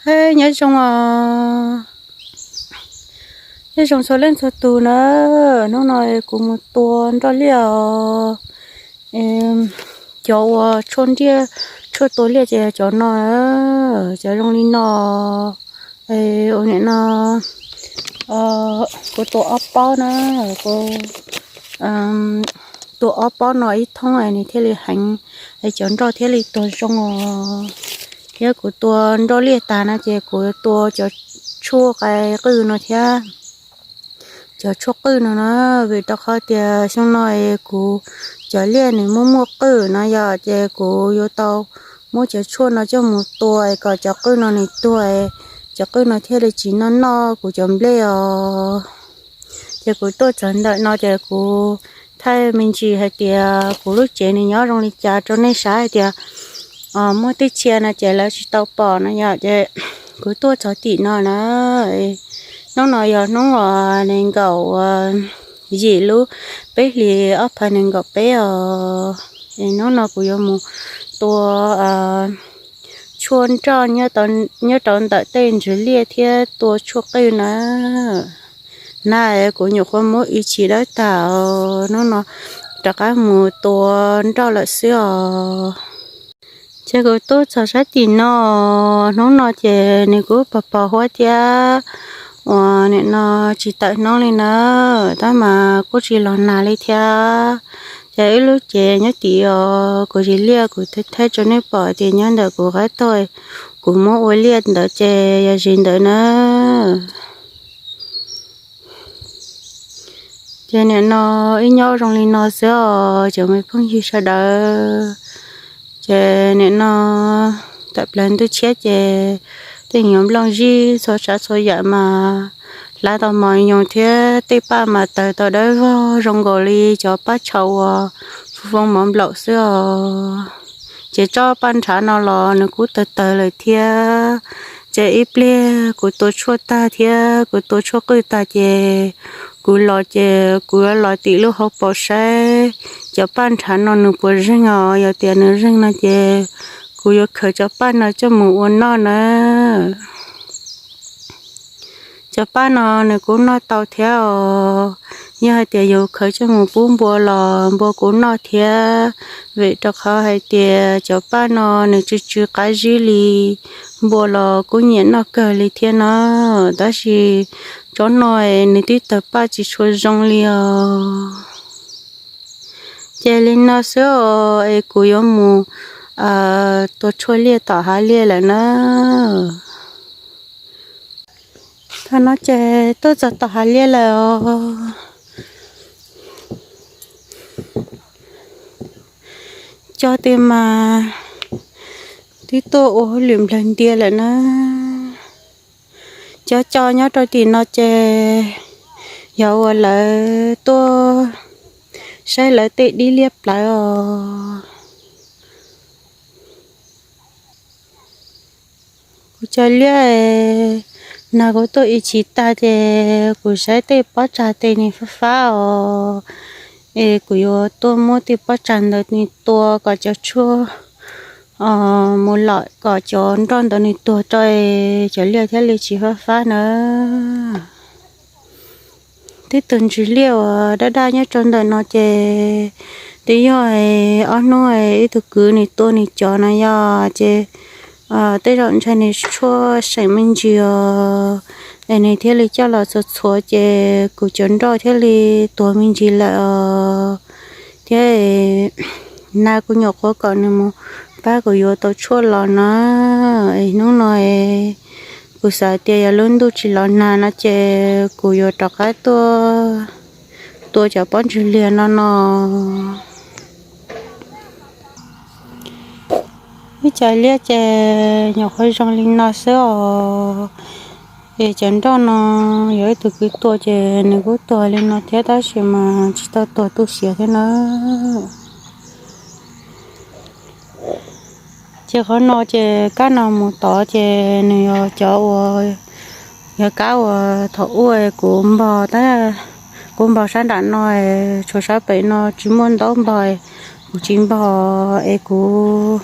Hej, nyob zoo os, nyob zoo txhua leej txhua tus na. Hnub no kuv mus tua nroj liaj os. Cov uas tshuaj ntiaj, tshuaj tua liaj ces cov no, cov zoo li no. Ua nim no kuv tua ob pob na, kuv tua ob pob no ib thoob nws thiaj li heev, cov nroj thiaj li tuag zoo os. Thiab kuv tua nroj liaj tag no ces kuv tua cov tshuaj qai qwj no thiab, cov tshuaj qwj no na, vim rau qhov tias xyoo no kuv cov liaj nws muaj muaj qwj no yom, ces kuv yuav tau muab cov tshuaj no coj mus tua kom cov qwj no nws tuag, cov qwj no thiaj li tsis noj noj kuv cov nplej os. Ces kuv tuaj txog ntawm no ces kuv thaij me ntsis hais tias kuv lub tsev nws nyob zoo li cas rau nej saib hais tias muaj tej txhia no ces lawv tsis tau pom no yom, ces kuv tuaj txog tim no na. Hnub no yog hnub uas nees nkaum yim lub peb hlis ob phav nees nkaum peb os. Hnub no kuv yuav mus tua tshuaj nroj nyob rau ntawm tej ntsis liaj thiab tua tshuaj qwj na. Na, kuv nyuam qhuav muab ib chim dawb tag, hnub no rov qab mus tua nroj lawm xwb os. Ces kuv tuaj txog sab tim no, hnub no ces nws kuj pos pos huab thiab, uas nim no tsis tawm hnub li na, tab mas kuj tsis los nag li thiab. Ces wb lub tsev nyob tid os, kuv zis liaj kuv thaij thaij rau nej pom tias nyob ntawm kuv qab tog, kuv muab ua liaj ntawd ces yog zis ntawd na. Ces nim no wb nyob zoo li no xwb os cov me phooj ywg sawv daws. Ces nim no tawm plaws ntuj tshiab ces tej nyuag nplooj zib txhua tsav txhua yam mas hlav tau mos nyoos thiab tej paj mas tawg tau dawb vog zoo nkaus li cov paj tshau uas foo foo mov nplaum xwb os. Ces tsob paj nrhav no los nws kuj tawg tawg lawm thiab. Ces ib pliag kuv tua tshuaj tag thiab kuv tua tshuaj qwj tag ces kuv los ces kuv yuav los tim lub hauv paus saib cov paj nrhav no nws puas zeeg os. Yog tias nws zeeg no ces kuv yuav khaws cov paj no coj mus ua noj na. Cov paj no nws kuj noj tau thiab os. Yog hais tias yus khaws coj mus pub npua los npua kuj noj thiab, vim rau qhov hais tias cov paj no nws tsw tsw qab zib li, npua los kuj nyiam noj kawg li thiab no. Tab sis tsob no nws twb tawg paj tsis tshua zoo li os. Ces li no xwb os, es kuv yuav mus tua tshuaj liaj tom hav liaj lawm na. Thaum no ces tuaj txog tom hav liaj lawm os. Cov twg mas twb tuaj ua hauj lwm nplawg ntias lawm na. Cov cov nyob rau tim no ces yog uas lawv tuaj saib lawv tej dib liab plawv os. Kuv cov liab, nag kuv tuaj ib chim tag ces kuv saib tej pob tsag tej nws fab fab os. Es kuv yuav tuaj muab tej pob tsag ntawd nws tua kom cov tshuaj mus lom kom cov nroj ntawd nws tuag rau es cov liaj thiaj li tsis fab fab na. Twb tus ntsis liaj uas daj daj nyob rau ntawm no ces twb yog ob hnub ib tug kwv nws tua nws cov no yog ces tej zaum ntshai nws tshuaj seem me ntsis os, es nws thiaj li coj los txhuav txhuav ces kuv cov nroj thiaj li tuag me ntsis lawm os. Thiab nag kuv nyuam qhuav kom nws mus pab kuv yuav tau tshuaj los na. Es hnub no kuv xav tias yog lub ntuj tsis los nag no ces kuv yuav rov qab tuaj tua cov pob ntsws liag no no. Ib cov liaj ces nyuam qhuav zoo li no xwb os. Es cov nroj no yog ib tug kwv tua ces nws kuj tuag li no thiab tab sis mas tsis tau tuag tu siav thiab na. Ces qhov no ces kab no mus tod ces nws yog cov uas, yog kab uas thaum ub kuv npog tab, kuv npog sab nram no, tshuav sab pem no tsis muaj ntaub npog, kuv tsis npog es kuv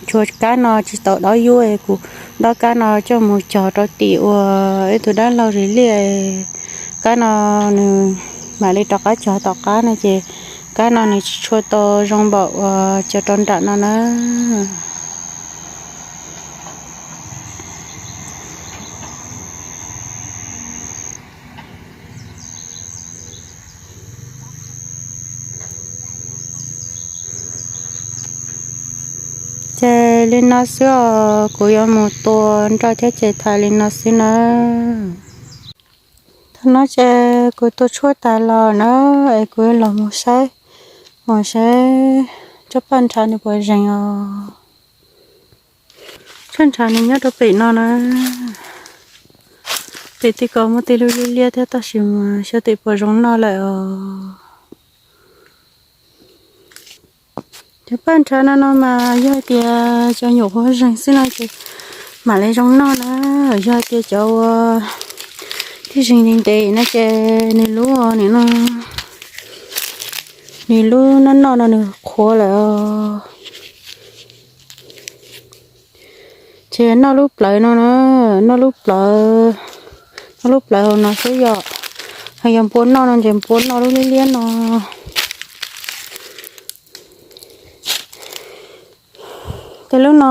tsis tshuav kab no tsis tau dob yuj es kuv dob kab no coj mus cog rau tim uas ib tug dab laug zis liaj. Kab no nws mam li rov qab cog tom qab no ces kab no nws tsis tshua tau zoo npaum uas cog rau nram no na. Ces li no xwb os, kuv yuav mus tua nroj thiab ces thaij li no xwb na. Thaum no ces kuv tua tshuaj tas los na, es kuv los mus saib, mus saib tsob paj nrhav nws puas zeeg os. Tsob nrhav nws nyob rau pem no na. Pem tim ko muaj tej lub liab liab thiab tab sis mas xyov tim puas zoo noj lawm os. Cov paj nrhav no no mas yog hais tias cov nyuam qhuav zeeg xwb no ces mam li zoo noj na. Yog hais tias cov uas thiaj zeeg ntev ntev no ces nws lub, nws no, nws lub noj noj no nws qhuav lawm os. Ces noj lub plawv no na, noj lub plawv, noj lub plawv hauv no xwb yom. Ho yog npua noj no ces npua noj lub liab liab no. Tej lub no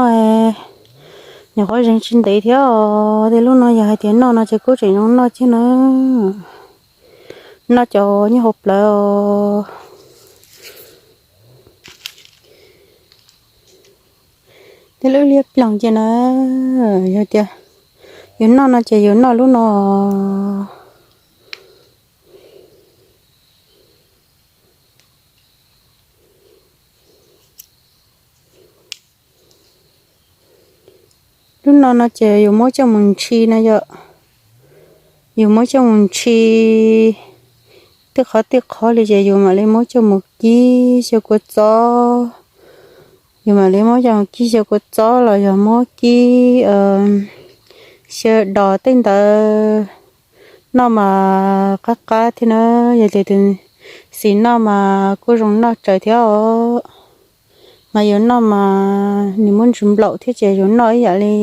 nyuam qhuav zeeg tsis ntev thiab os. Tej lub no yog hais tias noj no ces kuj tseem zoo noj thiab na. Noj cov nyob hauv plawv os. Tej lub liab ploog ces na, yog tias yus noj no ces yus noj lub no. Lub no no ces yus muab coj mus ntshis na yom. Yus muab coj mus ntshis tej qhov tej qhov li ces yus mam li muab coj mus kib xyaw kua txob. Yus mam li muab coj mus kib xyaw kua txob los yog muab kib xyaw dos tej ntawd. Noj mas qab qab thiab na, yog tias tus xis noj mas kuj zoo noj tsawv thiab os. Mas yus noj mas nws muaj ntsis nplaum thiab ces yus noj ib yam li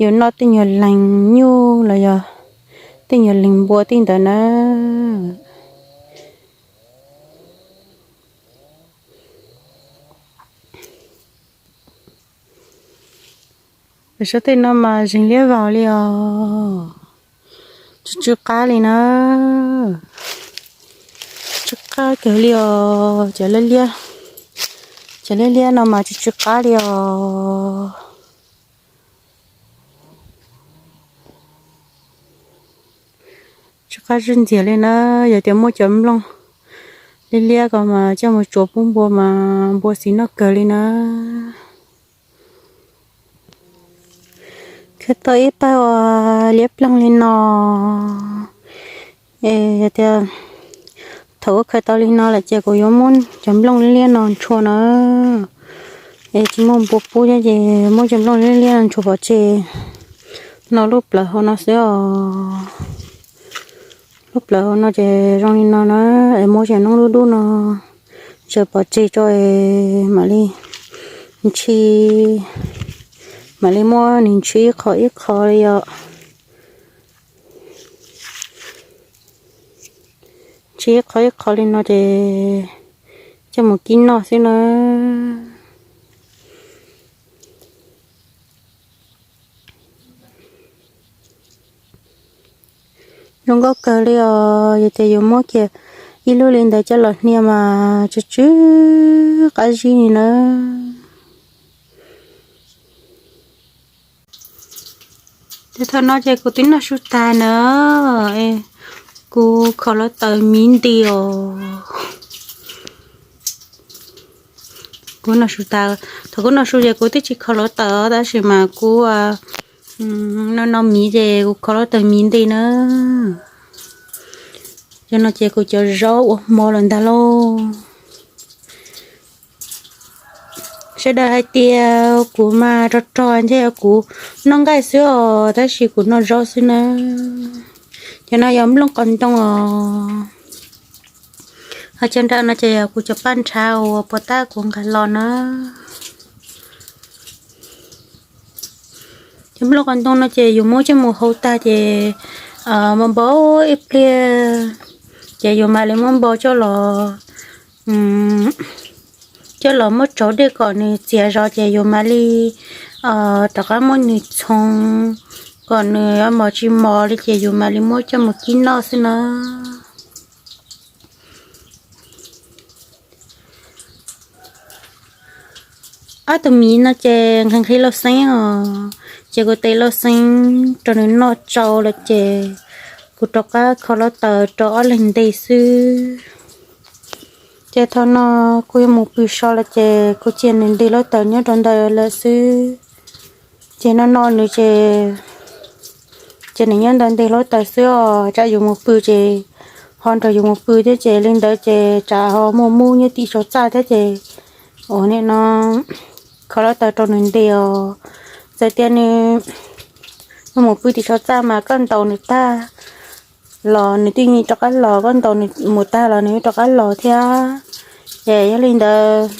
yus noj tej nyuag leeg nyuj los yog tej nyuag leeg npua tej ntawd na. Pem sab tej no mas zeeg liab vog li os, tsw tsw qab li na, tsw qab kawg li os. Cov liab liab, cov liab liab no mas tsw tsw qab li os. Tsw qab zog ntxiag li na, yog tias muaj cov nplooj liab liab ko mas coj mus tsuav pub npua mas npua xis noj kawg li na. Khaws tau ib pawg uas liab ploog li no. Es yog tias thaum kuv khaws tau li no lawm ces kuv yuav muab cov nplooj liab liab no ntshua na. Es tsis muaj npua pub thiab ces muab cov nplooj liab liab no ntshua pov tseg no lub plawv hauv no xwb os. Lub plawv hauv no ces zoo li no na, es muab cov noob dub dub no ntsaws pov tseg tso es mam li ntshis, mam li muab nws ntshis ib qho ib qho li os. Ntshis ib qho ib qho li no ces coj mus kib noj xwb na. Zoo nkauj kawg li os, yog tias yus muab kiag ib lub li ntawd coj los hnia mas tsw tsw qab zib li na. Ces thaum no ces kuv twb noj su tas na, kuv kho hluav taws miv nti os. Kuv noj su tas, thaum kuv noj su ces kuv twb tsis kho hluav taws os, tab sis mas kuv noj noj miv ces kuv kho hluav taws miv nti na. Cov no ces kuv cov zaub ua hmo lawm ntag lauj. Sawv daws hais tias kuv mas rog rog ntshe kuv noj nqaij xwb os, tab sis kuv noj zaub xwb na. Cov no yog nplooj qos ntoo os. Ho cov nram no ces yog kuv cov paj ntshav uas puas tab kuv nqa los na. Cov nplooj qos ntoo no ces yus muab coj mus hau tag ces npau npau ib pliag ces yus mam li muab npau coj los, coj los muab tsau dej kom nws txias zog ces yus mam li rov qab muab nws txhoov kom nws mos tsis mos li ces yus mam li muab coj mus kib noj xwb na. Ob tug miv no ces nqhis nqhis lauj xeeb os, ces kuv tes lauj xeeb rau nws noj tsau lawm ces kuv rov qab kho hluav taws rau ob leeg nte xwb. Ces thaum no kuv yuav mus pw so lawm ces kuv cia nws nte hluav taws nyob rau ntawd lawm xwb. Ces no no nws ces, ces nws nyob ntawd nte hluav taws xwb os, tsam yus mus pw ces ho nrog yus mus pw thiab ces li ntawd ces tsam ho muaj mub nyob tim saum txaj thiab ces ua nim no kho hluav taws rau nws nte os. Txawm tias nws mus pw tim saum txaj mas koj ntaus nws tag los nws twb yeej rov qab los, koj ntaus nws mus tag los nws rov qab los thiab. Ces yog li ntawd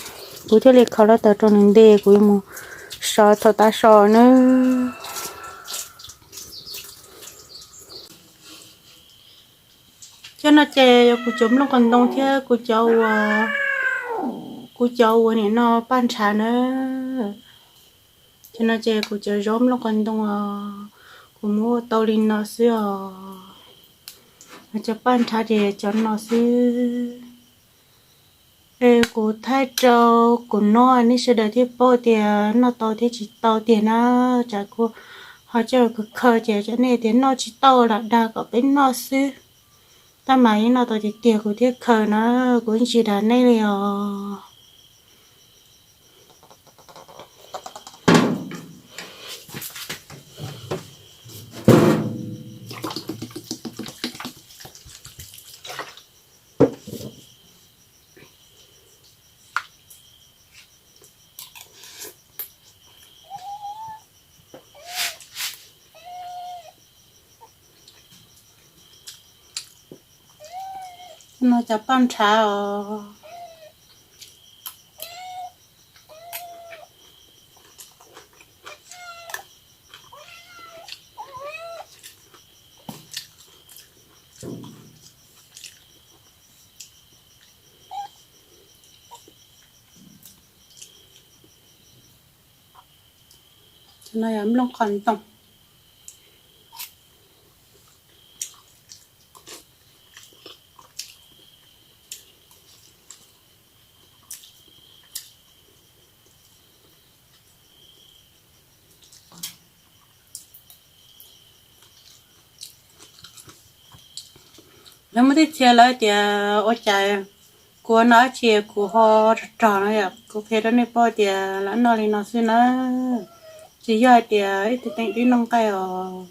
kuv thiaj li kho hluav taws rau nws nte, kuv yuav mus so thaum tav su nawb. Cov no ces yog kuv cov nplooj qos ntoo thiab kuv cov ua, kuv cov ua nim no paj ntshav na. Cov no ces kuv cov zaub nplooj qos ntoo os, kuv muab ua tau li no xwb os. Cov paj ntshav ces cov no xwb. Es kuv thaij rau kuv noj nej sawv daws thiaj paub tias noj tau thiab tsis tau tiag na. Tsam kuv ho coj los khaws khaws ces tsam nej tias noj tsis tau los dag kom peb noj xwb. Tab mas yeej noj tau tiag tiag kuv thiaj khaws na, kuv yeej tsis dag nej li os. No cov paj ntshav os. Cov no yog nplooj qos ntoo. Lawv muaj tej txhia lawv tias ua cas kuv ua no dab tsi kuv ho rog rog no yom. Kuv qhia rau nej paub tias lam noj li no xwb na, tsis yog hais tias ib tug teem twb noj nqaij os.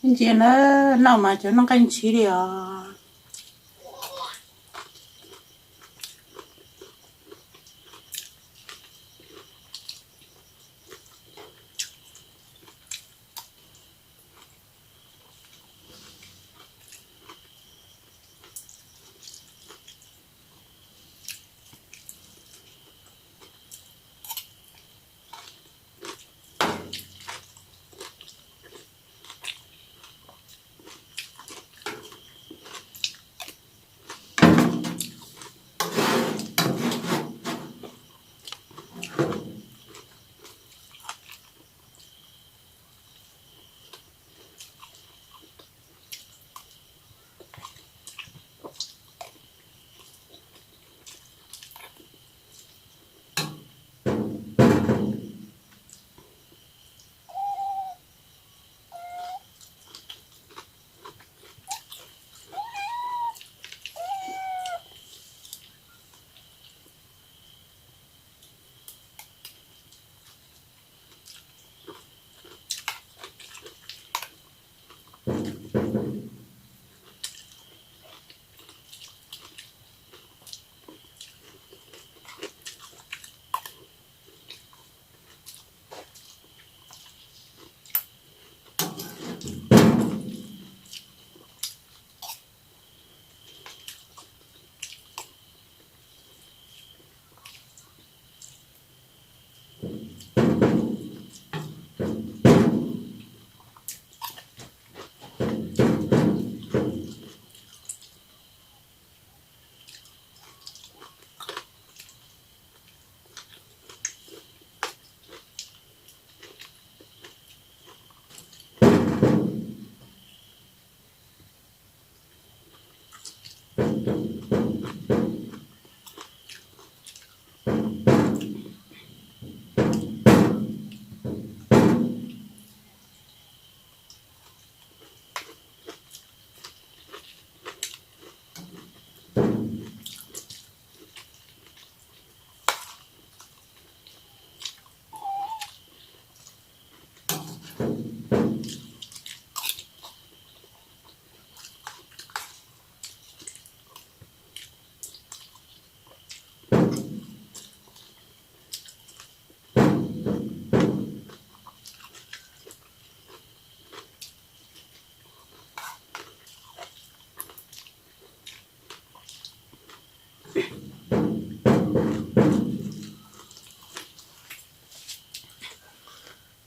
Ntsia na, noj mas cov noj nqaij ntshiv li os.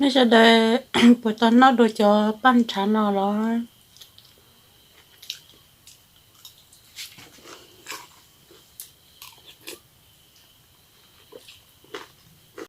Nej sawv daws puas tau noj dua cov paj ntshav no los?